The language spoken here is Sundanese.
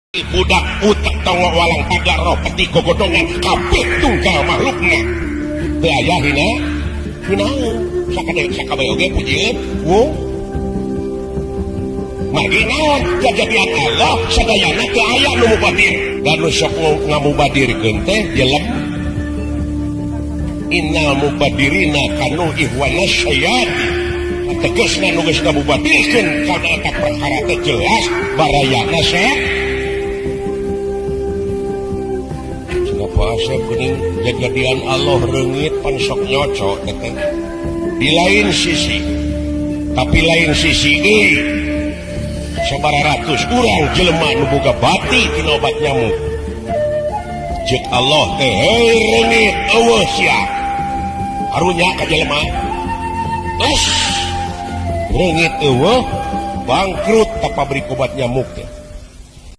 Budak utek tongo walang taga roh peti gogodongan kabeh tunggal makhlukna teu aya hina hinaeun sakade sakabeh oge pujieun wung margi naon kajadian Allah sadayana teu aya nu mubadir dan nu sok ngamubadirkeun teh jelem innal mubadirina kanu ihwana syayatin tegasna nu geus ngamubadirkeun kana eta perkara teh jelas barayana sehat. Asep geuning jajadian Allah reungit pan sok nyocok teh di lain sisi tapi lain sisi deui sabaraha ratus urang jelema nu boga bati tina obat nyamuk ceuk Allah teh heuy reungit eueuh sia karunya ka jelema geus reungit eueuh bangkrut ka pabrik obat nyamuk teh.